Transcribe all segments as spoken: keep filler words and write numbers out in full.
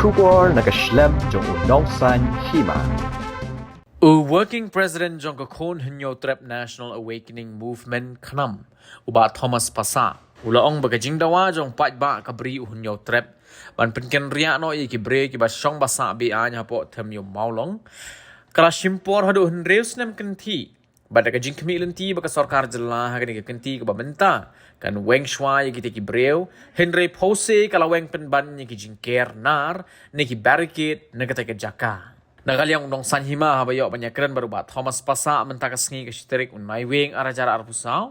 Khubor na ka shlem jong u Nongsaiñ Hima. U Working President jong ka Khun Hynñiewtrep National Awakening Movement, KHNAM, u Bah Thomas Passah, u la ong ba ka jingdawa jong paidbah ka Bri u Hynñiewtrep ban pynkynriah noh ïa ki briew kiba shong ba sah be-aiñ hapoh Them Ïew Mawlong ka la shim por haduh hynriew snem kynthih. Bad da ka jingkhmih lynti ba ka sorkar jylla ha kane ka kynti kaba mynta kan weng shuwa ïa kita ki briew, hynrei phewse ka la weng pynban ïa ki jingker nar ne ki barricade na kata ka jaka. Na ka liang u Nongsaiñ Hima, haba ïoh ban ïakren bad u Bah Thomas Passah mynta ka sngi, ka shi tarik u Naiwieng ar hajar arphew saw,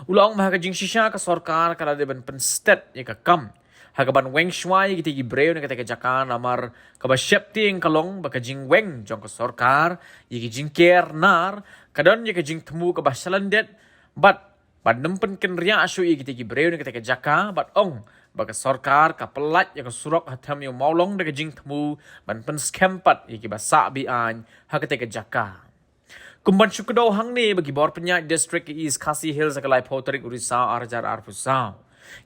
u la ong ba ha ka jingshisha ka sorkar ka la dei ban pynstet ïa ka kam ha kaban weng shuwa ïa kita ki briew na kata ka jaka, namar kaba sheptieng ka long ba ka jingweng jong ka sorkar ïa ki jingker nar ka don ïa ka jingthmu kaba shalyndet bad ban ym pynkynriah shuh ïa kita ki briew na kata ka jaka, bad ong ba ka sorkar ka pyllait ïa ka surok ha Them Ïew Mawlong da ka jingthmu ban pynskhem pat ïa kiba sah be-aiñ ha kata ka jaka. Kum ban shu kdew hangne, ba ki bor pynïaid District ka East Khasi Hills ha ka laiphew tarik u Risaw ar hajar arphew saw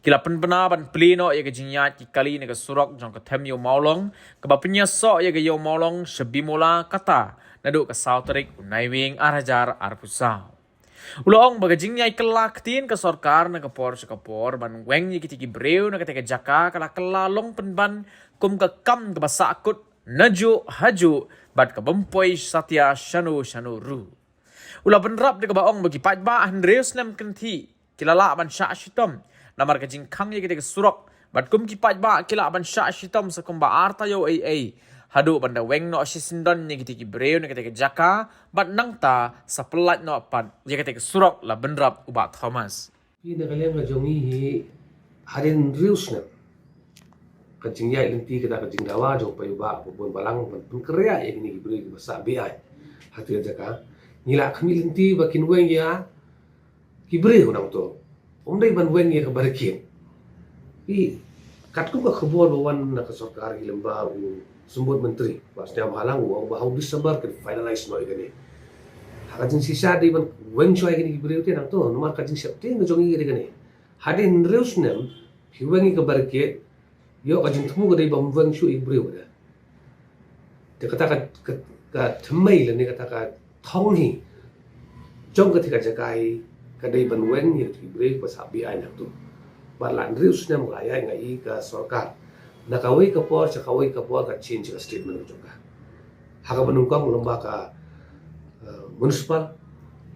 ki la pynbna ban plie noh ïa ka jingïaid ki kali na ka surok jong ka Them Ïew Mawlong kaba pynïasoh ïa ka Ïew Mawlong sha Bimula kata naduh ka saw tarik u Naiwieng ar hajar arphew saw. U la ong ba ka jingïai kylla ktien ka sorkar na ka por sha ka por ban weng ïa kita ki briew na kata ka jaka ka la kylla long pynban kum ka kam kaba sahkut najuh hajuh bad ka bym poi satia shano shano ruh. U la bynrap da kaba ong ba ki paidbah hynriew snem kynthih ki la lah ban shah shitom namar ka jingkhang ïa kita ki surok, bad kum ki paidbah ki lah ban shah shitom sa kumba ar taïew ei ei haduh ban da weng noh shisyndon ïa kita ki briew na kata ka jaka, bad nangta sa pyllait noh pat ïa kata ka surok, la bynrap u Bah Thomas. Phi, na ka liang ka jong ngi hi, hadien hynriew snem ka jingïaid lynti kata ka jingdawa jong paidbah ba bun balang ban pynkynriah ïa kine ki briew kiba sah be-aiñ ha kata ka jaka. Ngi la khmih lynti ba kin weng ïa ki briew nangto, ym dei ban weng ïa ka barricade. Phi, katkum ka khubor ba wan na ka sorkar hi lyngba u Symbud Myntri, Bah Sniawbhalang, u ong ba ha u December kin finalize noh ïa kane. Ha ka jingshisha dei ban weng shuwa ïa kine ki briew te nangto, namar ka jingsheptieng ka jong ngi ka dei kane. Hadien hynriew snem phi weng ïa ka barricade, ïoh ka jingthmu ka dei ban weng shuh ïa ki briew ka dei. Te kata ka, ka, ka thymmei lane kata ka thong hi jong kata ka jaka hi ka dei ban weng ïa ki briew ba sah be-aiñ hangto. Bad la hynriew snem ka la ïaid, nga i ka sorkar na kawei ka por sha kawei ka por ka change ka statement ka jong ka. Ha kaba nyngkong lyngba ka, eh, municipal,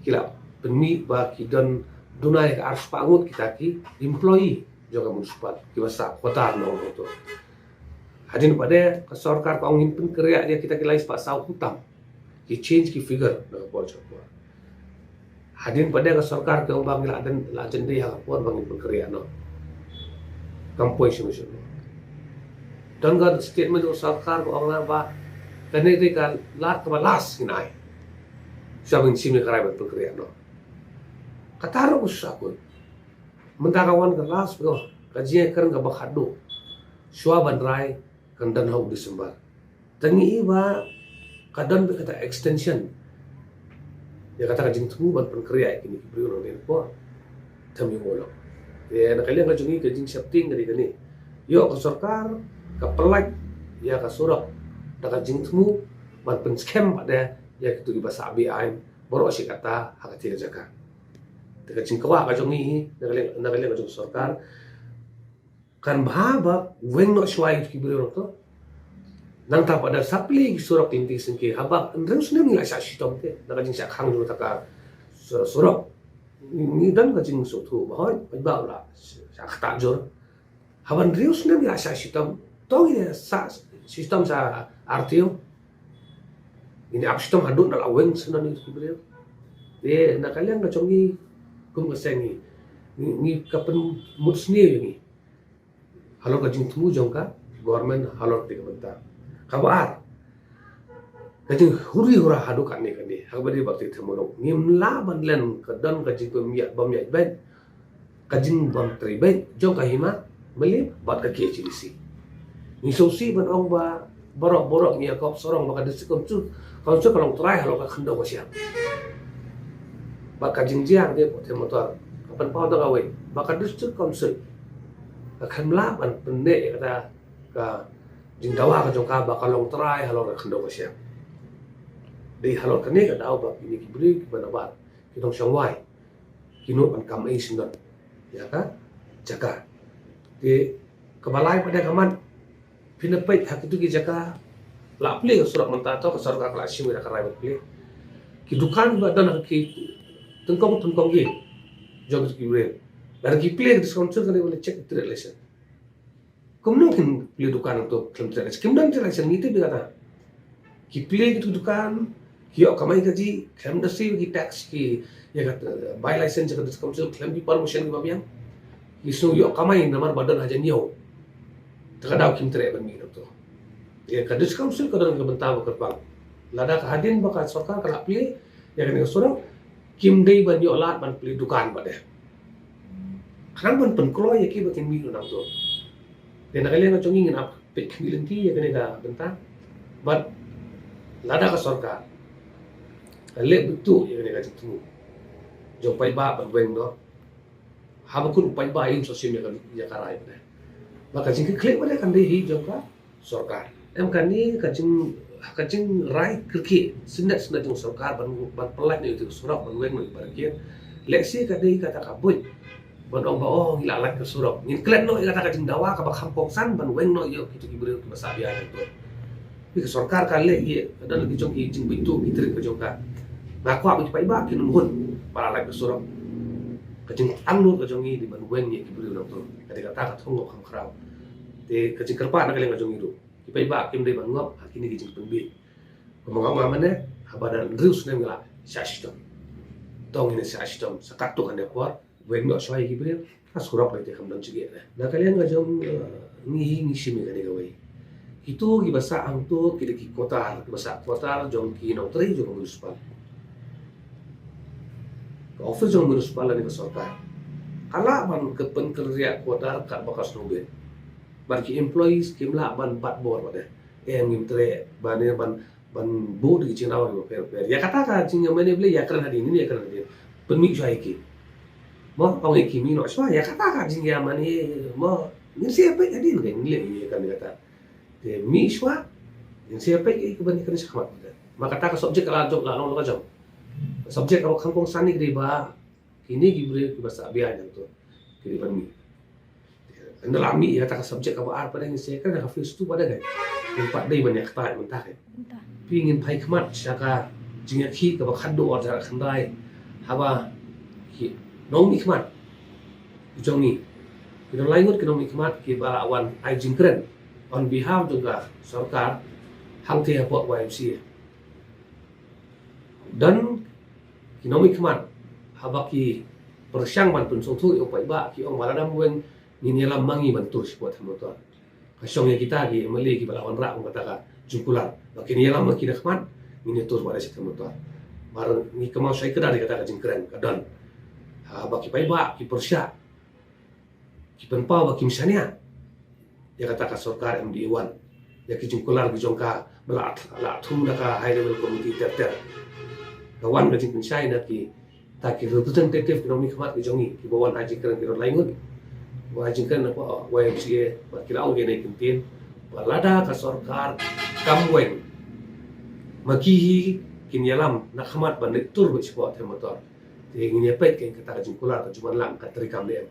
ki la pynmih ba ki don duna ïa ka arspah ngut kita ki employee jong ka municipal kiba sah quarter nong hangto. Hadien pat de ka sorkar ka ong ngin pynkynriah ïa kita ki laispah saw khyndai tam. Ki change ki figure na ka por sha ka por. Hadien pat de ka sorkar ka ong ba ngi la dei, la dei ha ka por ba ngin pynkynriah noh. Kam poi shano shano. Don ka statement ka sorkar ka ong la ba kane dei ka la, kaba last ngin ai. Shuwa ngin shim ïa ka rai ban pynkynriah noh. Kata ruh ka shisha kut. Mynta ka wan ka last, ka jingïakren kaba khatduh shuwa ban rai kan don ha u December. Te ngi i ba ka don beit kata extension ïa kata ka jingthmu ban pynkynriah ïa kine ki briew nangne por. Te mynta ka long, ïa, na ka liang ka jong ngi ka jingsheptieng ka dei kane. Ïoh ka sorkar ka pyllait ïa ka surok da ka jingthmu ban pynskhem pat de ïa kito kiba sah be-aiñ baroh shi katta ha kata ka jaka. Te ka jingkwah ka jong ngi hi, na ka liang, na ka liang ka jong ka sorkar, kan bha ba weng noh shuwa ïa ki briew nangto. Nangta pat da sa plie ki surok lynti syngkien, haba hynriew snem ngi la shah shitom te na ka jingshah khang jong kata ka sur-, surok. Ngi, ngi don ka jingsngewthuh ba hooid, ba u la shah ktah jur. Haba hynriew snem ngi la shah shitom, to ngi shah shitom sa ar taïew. Ngin ïa ap shitom haduh ngi la weng syndon ïa ki briew. Te na ka liang ka jong ngi kum ka seng ngi, ngi, ngi ka pynmut sniew ïa ngi halor ka jingthmu jong ka government halor kane ka bynta. Kaba ar, ka jinghuri hura haduh katne katne, ha kaba ïadei bad ka Them Ïew Mawlong, ngim lah ban len, ka don ka jingpynïaid bymïaid beit, ka jingbymtrei beit jong ka Hima Mylliem bad ka K H A D C. Ngi sngewsih ban ong ba baroh baroh ngi ïa kop sarong ba ka District Council, Council ka long trai halor ka khyndew ka syiar. Bad ka jingjia ka dei, pyrthei motor, ka pynpaw da kawei ba ka District Council ka khlem lah ban pynneh ïa kata ka jingdawa ka jong ka ba ka long trai halor ka khyndew ka shyiap. Dei halor kane ka daw ba kine ki briew kiba nabar, ki nongshong wai, ki nud ban kam ei sngewdon ïa ka jaka. Te kaba lai pat de ka mat, phin ïa peit ha kitu ki jaka la plie ka surok mynta, to ka sorkar ka la shim ïa ka rai ban plie. Ki dukan ba don ha ki tyngkong tyngkong ki jong ki briew, lada ki plie ka District Council kan ïa check trade license. Kumno kin plie dukan hangto khlem trade license? Kim don trade license, ngi tip ïa kata. Ki plie kitu dukan, ki ïoh kamai kajih, khlem da siew ki tax, ki ïa ka, eh, buy license jong ka District Council, khlem ki permission kiba biang. Ki sngew ïoh kamai namar ba don hajan ïew. Te ka daw kim treh ban mih hangto. Ïa ka District Council ka don ka bynta ba kyrpang. Lada ka hadien ba ka sorkar ka la plie ïa kane ka surok, kim dei ban ïoh lad ban plie dukan pat de. Khnang ban pynkloi ïa ki ba kin mih ruh hangto. Te na ka liang ka jong ngi ngin ap peit khmih lynti ïa kane ka bynta. Bad lada ka sorkar ka leh beit ïa kane ka jingthmu jong paidbah ban weng noh, haba kut u paidbah un sa shim ïa ka, ïa ka rai pat de. Ba ka jingkitkhlieh pat de kan dei hi jong ka sorkar. Em, kane ka jing, ka jingrai kyrkieh syndet syndet jong sorkar ban, ban pyllait noh ïa ka surok, ban weng noh ïa ka barikid. Lehse ka dei kata ka buit ban ong ba, oh, ngi la lait ka surok. Ngin klet noh ïa kata ka jingdawa kaba kham kongsan ban weng noh ïa kitu ki briew kiba sah biang hangto. Te ka sorkar ka leh ïa, ka don la ki jong ki jingbeit ki trik ka jong ka. Nga kwah ba ki paidbah kin ym hun ba la lait ka surok. Ka jingangnud ka jong ngi dei ban weng ïa ki briew hangto. Ka dei kata ka thong kaba kham khraw. Te ka jingkyrpad na ka liang ka jong ngi ruh, ki paidbah kim dei ban ngop ha kine ki jingpynbiej. Kumba nga ong mynne, haba da hynriew snem ngi la shah shitom. To ngin shah shitom sa katto katne por, weng noh shuwa ïa ki briew, ka surok lei te kam don jingeh re. Na ka liang ka jong, eh, ngi hi ngi shim ïa kane kawei. Kitu kiba sah hangto ki dei ki quarter, kiba sah quarter jong ki nongtrei jong ka municipal. Ka office jong ka municipal lane ka sorkar ka lah ban ka pynkynriah quarter katba ka sngewbha. Bad ki employees kim lah ban bat bor pat de. Em, ngim treh ban, ban ban buh da ki jingdawa kiba pher pher. Ïa kata ka jingïamane Blei ïakren hadien, ïakren hadien. Pynmih shuwa ïa ki. Mo, ong ïa ki mih noh shuwa, ïa kata ka jingïamane, mo, ngin sa ïa peit hadien, ngin leh ïa kane kata. Te mih shuwa, ngin sa ïa peit ïa ki ban ïakren shakhmat. Ma kata ka subject ka la jong, la long la ka jong. Subject kaba kham kongsan hi ka dei ba kine ki briew kiba sah biang hangto ki dei ban mih. Ynda la mih ïa kata ka subject kaba ar pat de, ngin sa ïakren ha ka phase two pat de. Ngin pat dei ban ïa kata mynta ka. Phi, ngin phai khmat sha ka jingïakhih kaba khatduh ar hajar khyndai, haba ki nongmihkhmat jong ngi, ki don lai ngut ki nongmihkhmat kiba la wan ai jingkren on behalf jong ka sorkar hangtei hapoh Y M C A. Don ki nongmihkhmat haba ki pyrshang ban pynsngewthuh ïa u paidbah, ki ong ba lada ym weng ngin ïalam ma ngi ban tur shapoh thaiñ motor. Ka shong ïa kita ki M L A kiba la wanrah kum kata ka jingkular ba kin ïalam ma ki na khmat, ngin ïatur ba da sha thaiñ motor. Mar ngi kynmaw shai kdar ïa kata ka jingkren ka don. Haba ki paidbah ki pyrshah, ki pynpaw ba kim shaniah ïa kata ka sorkar M D A one, ïa ki jingkular ki jong ka ba la, la thung da ka high level committee ter ter. Ka wan ka jingpynshai na kita ki representative ki nongmihkhmat ki jong ngi kiba wan ai jingkren, ki don lai ngut. Wan ai jingkren na Y M C A, bad ki la ong kine ki ktien ba lada ka sorkar kam weng, ma ki hi kin ïalam na khmat ban leit tur beit shapoh thaiñ motor. Te ngin ïa peit kein kata ka jingkular ka ju wan lang, ka treikam ne em.